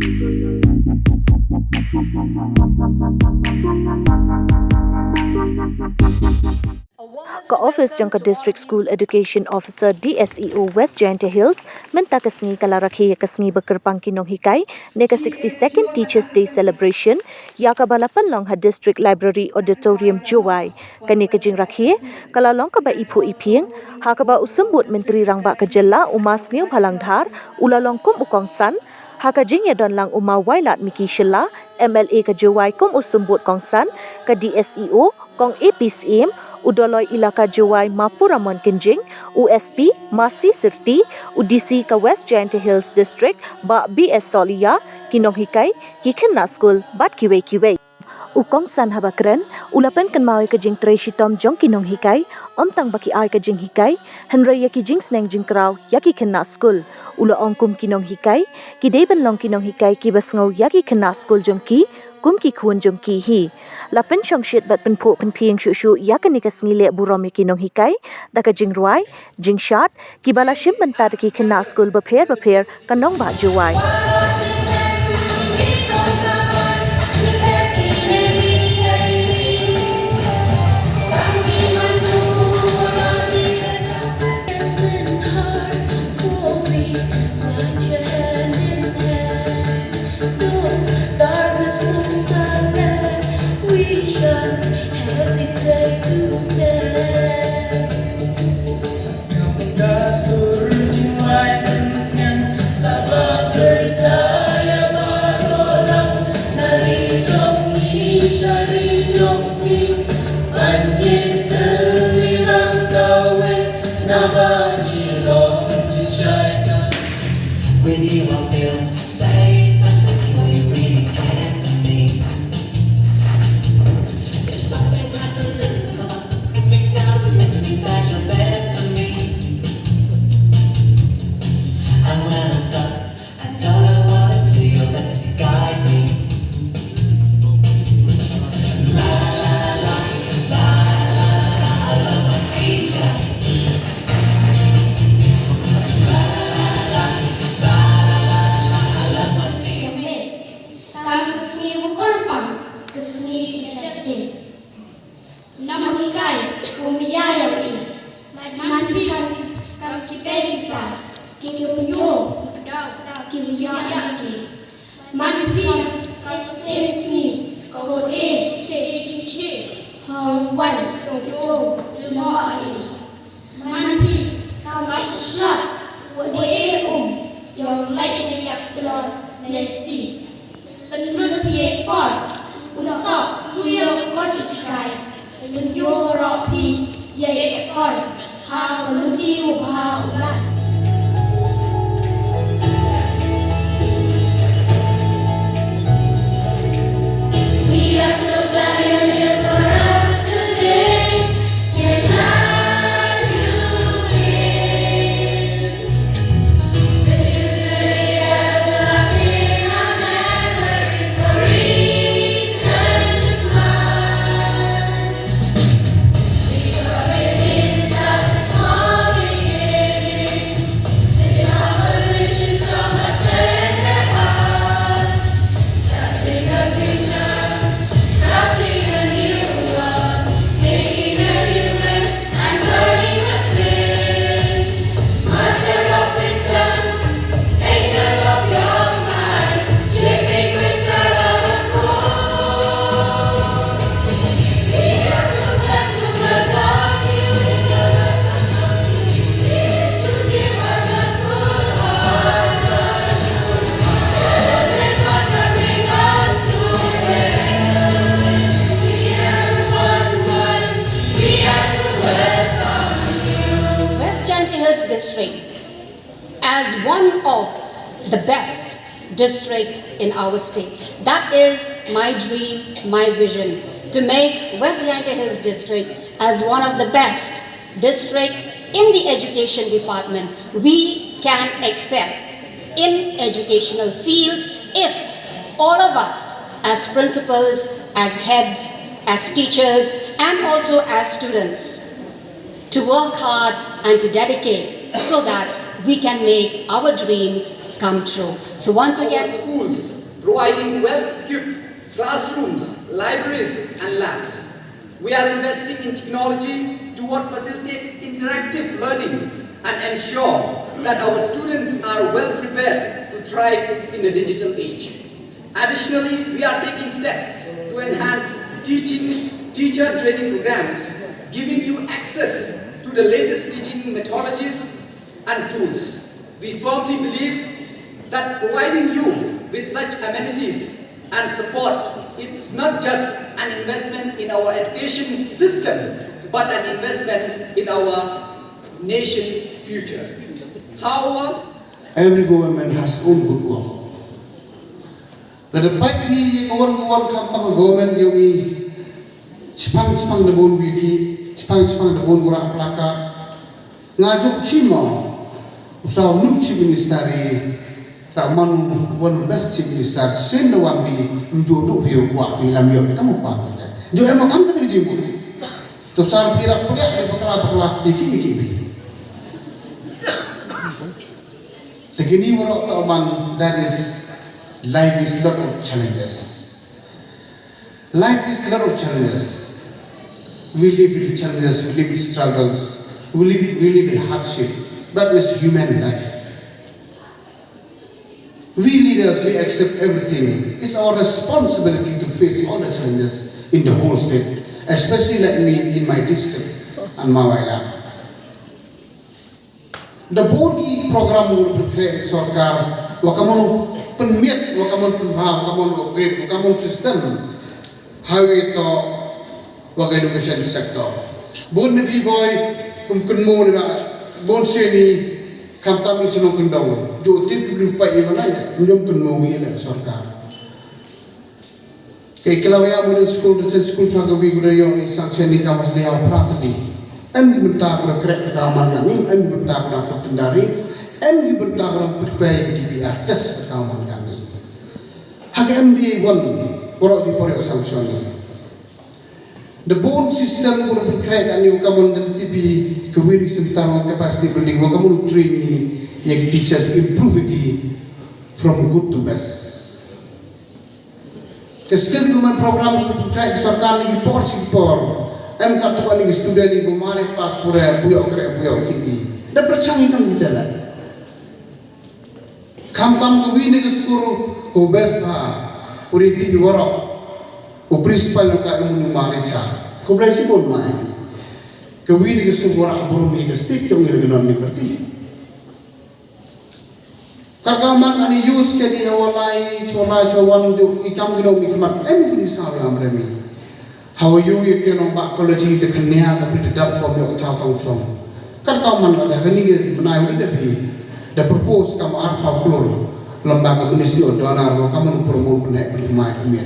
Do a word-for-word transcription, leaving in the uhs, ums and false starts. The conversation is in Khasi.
Ka office jong ka District School Education Officer, D S E O, West Jaintia Hills mynta ka sngi ka la rakhe ïa ka sngi ba kyrpang ki nonghikai ne ka sixty-second Teachers' Day Celebration, ïa kaba la pynlong ha District Library Auditorium, Jowai. Kane ka jingrakhe ka la long kaba iphuh iphieng ha kaba u Symbud Myntri Rangbah ka jylla, u Ma Sniawbhalang Dhar, u la long kum u kongsan. Ha ka jingïadon lang u Ma Wailadmiki Shylla, M L A ka Jowai kum u Symbud kongsan, ka D S E O, Kong A P Syiem, u Doloi Elaka Jowai Ma Puramon Kynjing, u S P Ma C Syrti, u D C ka West Jaintia Hills District Bah B S Solia, ki nonghikai, ki khynnah skul bad kiwei kiwei. U kongsan haba kren u la pynkynmaw ïa ka jingtrei shitom jong ki nonghikai, ym tang ba ki ai ka jinghikai, hynrei ïa ki jingsneng jingkraw ïa ki khynnah skul. U la ong kum ki nonghikai, ki dei ban long ki nonghikai kiba sngew ïa ki khynnah skul jong ki kum ki khun jong ki hi. La pynshongshit bad pynphuh pynphieng shuh shuh ïa kane ka sngi leh burom ïa ki nonghikai da ka jingrwai, jingshad, kiba la shim bynta da ki khynnah skul bapher bapher ka nongbah Jowai. Darkness rooms our land, we shan't hesitate to stand. With you, I feel safe and secure. You really care for me. If something happens in the hospital, it's been down, it makes me sad, you're there for me. And when I'm stuck, I don't know what to do, you're there to guide me. La, la, la, la, la, la, I love my teacher. La, la, la, la, la, la, la, I love my teacher. Kam ka sngi u kyrpang, ka sngi Teachers' Day. Nonghikai, kum ïa ïa i. Man phi kam ki, kam ki pei ki pa, ki kim ïoh, ki ïa ki. Man phi kam stem sngi, ko e, che, che, che. Ha wan, to, to, to, to, Man phi kam slap, wa e um, ïa u lait ne ïa klor nesti. Pynrut phi ïa i por, u tok, u ïa u kot u sikai. Pynrut ïa u rok phi ïa i por, ha ka luti u bha u lat. We are so glad you're here for us today. Can I you be? This is the day that the Lord in our memories for reason to smile. Because great things happen small beginnings. This humble wish is from a tender heart. Casting a future, crafting a new world, making a human and burning a flame. Master of wisdom, angel of your mind, shaping crystal out of gold. West Jaintia Hills District as one of the best district in our state. That is my dream, my vision, to make West Jaintia Hills District as one of the best district in the education department. We can excel in educational field if all of us as principals, as heads, as teachers, and also as students to work hard and to dedicate so that we can make our dreams come true. So once again, schools providing well-equipped classrooms, libraries, and labs. We are investing in technology toward facilitate interactive learning and ensure that our students are well prepared to thrive in the digital age. Additionally, we are taking steps to enhance teaching, teacher training programs, giving you access to the latest teaching methodologies and tools. We firmly believe that providing you with such amenities and support is not just an investment in our education system, but an investment in our nation future. However, every government has own good work. Lada peit ïa ka wan ka wan khamtam ka government ïa u, chpang chpang da bun wiki, chpang chpang da bun gura placard. Nga jop chimo u saw nu Chief Minister ri, ra man wan best Chief Minister sien da wan bi mdu du bi wa bi lam ïoh ka mo pa. Jo em kam ka te jimo. To sar pi ra pdiak ri bakla bakla ïa ki ïa ki bi. Te kini waroh ta man, that is, life is lot of challenges. Life is lot of challenges. We live with challenges, we live with struggles, we live, we live in hardship. That is human life. We leaders, we accept everything. It's our responsibility to face all the challenges in the whole state, especially like me in my district and Mawai Lap. Da bun ki program u la pynkhreh sorkar, wa ka mon pynmiat, wa ka mon pynbha, wa ka mon upgrade, wa ka mon system. Highway to, wa ka education sector. Bun ni bi boy, kum kynmo ni ba, bun sini, khamtam ni chnong kyndong. Jo tip lu pa i mana ya, nyom kynmo wi na sorkar. Ke Kilawea Model School, Residential School, chwa ka wi guda yong i sanction ni kamas ni au pratli. Em di bynta guda krek ka man kani, em di bynta guda pratendari, em di bynta guda prepare D P R test ka man kani. Hak em di wan, korok di porok sanction ni. Da bun system guda prepare kani, wa ka mon da T P, ka wi di center, wa capacity building, wa ka mon training, ya ki teachers improve ki from good to best. Ka skill development program shu pynkhraw ka sorkar ni ki por shi ki por. Em katto katne ki student ni ba mar pass pura, buya kre buya ki. Da pyrshang i kam kita la. Khamtam ka wi ni ka skul ko best ha. Puri ti bi warok. Ko principal ka imunu mari cha. Ko bla shi kon mai. Ka wi ni ka skul warok burum ni ka state jong ni ka non ni berti. Ka ka man ani use ke di hawa lai, chola chowan ju i kam ki dong i khmat em ki di saw ya amremi. Hawa yu ye ke nong ba college de khania ka pi de dap ko mi thaw tong chong. Ka ka man ka da kani ke menai wi de pi. Da propose kam ar phaw klur. Lamba ka ministry of donor ko ka man promote ne pun mai pun ya.